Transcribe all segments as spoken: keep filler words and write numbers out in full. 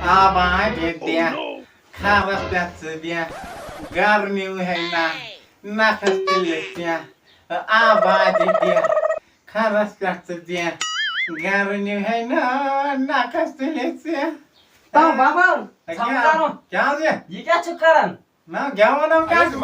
آبا دِدیا، کھرس پٮ۪ٹھ ژٕ بیٚہہ، گرٕ نیوٗ ہے نہ، نکھس تُلِتھ ژےٚ۔ آبا دِدیا، کھرس پٮ۪ٹھ ژٕ بیٚہہ، گرٕ نیوٗ ہے نہ، نکھس تُلِتھ ژےٚ۔ تام بابا، ہے، ژھاوُن کیٛاہ؟ کرُن۔ کیٛاہ حظ یہِ؟ یہِ کیٛاہ چھُ کران؟ نہ، گٮ۪وان ہم کیٛاہ چھُ؟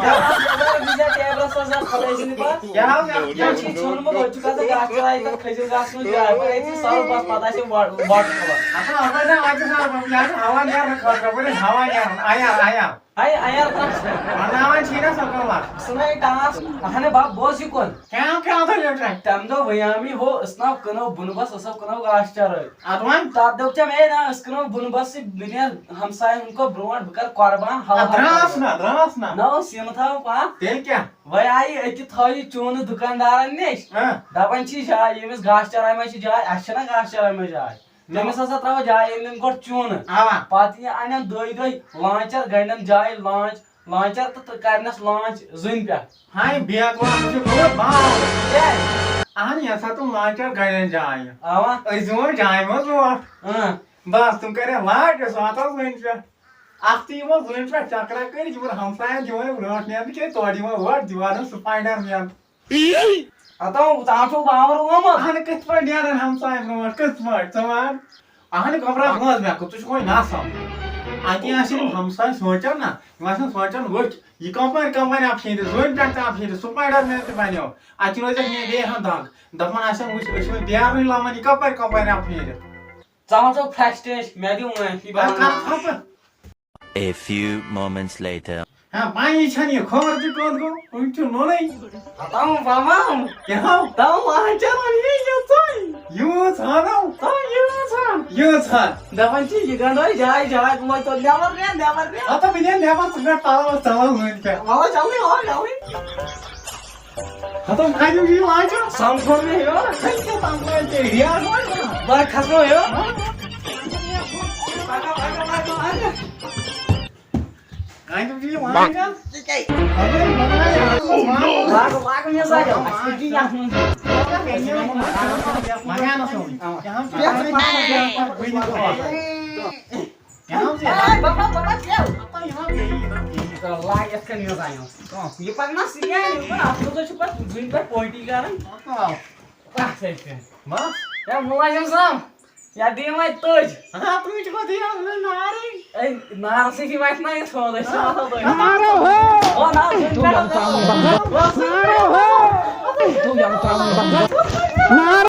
ٹیبلس منٛز زن خۄداے سٕنٛدِ پتہٕ۔ کیٛاہ حظ یہِ؟ یہِ چھُ ژھیوٚنمُت، ہُتہِ چھُ گژھان گاسہٕ چرایہِ تہٕ کھٔسِو گاسہٕ منٛز جاے، پتہٕ أتھی سرُپس پتہٕ آسہِ وۄ-، وۄٹہٕ تُلان۔ اَتھ چھُ اَپٲرۍ نا، اَتہِ چھُ سرُپس، یہِ چھُ ہوا نیرنہٕ خٲطرٕ، اَپٲرۍ ہوا نیرُن، عیار، عیار۔ ہے، عیار ترٛٹھ چھِ۔ بناوان چھِی نا سۄ کٲم اَتھ۔ سُہ نَے ٹاس، اہن بب، بوز یہِ کُن۔ کیٛاہ، کیٛاہ دٔلیٖل چھےٚ؟ تَمہِ دۄہ وَنیٛاومی ہُہ، أسۍ نا کٕنو بُنہٕ بس، أسۍ ہا کٕنو گاسہٕ چرٲے۔ اَدٕ وۄنۍ؟ تَتھ دوٚپ ژےٚ مےٚ، نہ، أسۍ کٕنو بُنہٕ بس، بہٕ نیرٕ ہمساین ہُنٛد کھۄتہٕ برونٛٹھ، بہٕ کرٕ قۄربان، ہل اَدٕ ہل درٛاس کرٕ۔ نہ، درٛاس نہ۔ نہ اوس یہِ نہٕ تھاوُن پانہٕ۔ تیٚلہِ کیٛاہ؟ وۄنۍ آیہِ أکہِ تھٲوۍ یہِ چوٗنہٕ دُکاندارن نِش۔ ہاں۔ دَپان چھِ یہِ جاے، ییٚمِس گاسہٕ چرایہِ منٛز چھِ جاے، اَسہِ چھَنہ گاسہٕ چرایہِ منٛز جاے۔ نہ۔ تٔمِس ہسا ترٛاوو جاے أنٛدۍ أنٛدۍ گۄڈٕ چوٗنہٕ۔ اَوا۔ پَتہٕ یہِ اَنن دۄیہِ دۄہہِ لانچر، گنٛڈن جاے لانچ، لانچر تہٕ، تہٕ کرنس لانچ زٔنۍ پٮ۪ٹھ۔ ہاے، بیکوار چھُ گوٚمُت باو۔ کیٛازِ؟ اہن، ییٚمہِ ساتہٕ تِم لانچر گنٛڈن جاے۔ اَوا۔ أسۍ دِمو جایہِ منٛز ووٹ۔ اۭں۔ بس، تِم کرن لانچ، أسۍ واتو زٔنۍ پٮ۪ٹھ۔ اکھ تہِ یِمو زٔنۍ پٮ۪ٹھ چکرا کٔرِتھ، یِمن ہمساین دِمو یِم برونٛٹھ نیرنہٕ کینٛہہ، تورٕ یِمو ووٹ، دِوان سپایڈر مین۔ ہتو، ژٕ آسو باور گوٚمُت۔ اہن، کِتھ پٲٹھۍ نیرن ہمساے برونٛٹھ، کِتھ پٲٹھۍ؟ ژٕ وَن۔ اہن، گوٚبرا، بوز مےٚ، ژٕ چھُکھ وۄنۍ نَسان۔ اَتی آسن یِم ہمساے سونٛچان نہ، یِم آسن سونٛچان، وٕچھ، یہِ کَپٲرۍ کَپٲرۍ آو پھیٖرِتھ، زوٗنہِ پٮ۪ٹھ تہِ آو پھیٖرِتھ، سپایڈر مین تہِ بنیو۔ اَتہِ روزٮ۪کھ مےٚ بیٚیہِ ہن دگ۔ دَپان آسن، وٕچھ، أسۍ چھِ وۄنۍ بیرٕے لَمان، یہِ کَپٲرۍ کَپٲرۍ آو پھیٖرِتھ۔ ژٕ آسو فرٛسٹریش، مےٚ دِیِو معٲفی، بہٕ وۄنۍ کَرٕ وَنہٕ۔ ژھۄپہٕ۔ A few moments later. ہاں، پانی چھَنہٕ یہِ خبر تہِ کوٚت گوٚو، وٕنہِ چھُ نوٚنُے۔ ہتاو بابا۔ کیٛاہ ہو؟ تاو لانچر وَنہِ یہِ یہِ ژوٚے۔ یوٗت ہانو۔ تاو یوٗت ہان۔ یوٗت ہان۔ دَپان چھِ یہِ گنٛڈوے جاے جاے، بہٕ لوٚگ توٚت نٮ۪بر نیرٕ، نٮ۪بر نیرٕ۔ ہتاو بہٕ نیرٕ نٮ۪بر، ژٕ گژھ پَلوَس تَلَس وٕنہِ پٮ۪ٹھ۔ وَلہٕ جلدی، وَلہٕ جلدی۔ ہتاو کھَنیُک یہِ لانچر۔ سمکھوٚن مےٚ ہیوٚر۔ کھَنہِ ژےٚ تَمہِ لانچہِ ریاض وۄنۍ۔ بہٕ کھسو ہیوٚر۔ پَکا، پَکا، پَکا، پَکا۔ کانٛہہ تہِ چھُ یہِ وَنان کیٛاہ؟ ژٕ کیٛاہ؟ اَدٕ ہے، وَنان یہِ، اَتھ اوس وَنان۔ لاگ، لاگ مےٚ زَنٛگَن۔ اَسہِ چھُ یَتھ منٛز۔ مَکانَس منٛز۔ یَتھ منٛز۔ یَتھ منٛز۔ اے، بَبا، بَبا، کیٛاہ؟ یِوان بیٚیہِ، یِوان بیٚیہِ۔ لاگ یَتھ کَنۍ مےٚ زَنٛگَن۔ یہِ پَکہِ نا سِکین، یہِ پَکہِ اَتھ منٛز چھُ پَتہٕ زٔنۍ پٮ۪ٹھ پوٹی کَران۔ اَتھ سۭتۍ چھِ۔ بَس۔ ہے، مُلٲزِم صٲب۔ یا دِیِو وۄنۍ تٔج۔ ہاں، تُہۍ چھِو دِوان مےٚ نارٕے۔ اے، نارٕ سۭتی وَتھِ نہ یہِ ژھوٚل، أسۍ چھِ آسان تٔج۔ نارو ہو۔ او، نارٕ سۭتۍ تو یَم ترٛاوُن بَتہٕ۔ نارو ہو۔ تو یَم ترٛاوُن بَتہٕ۔ نارٕ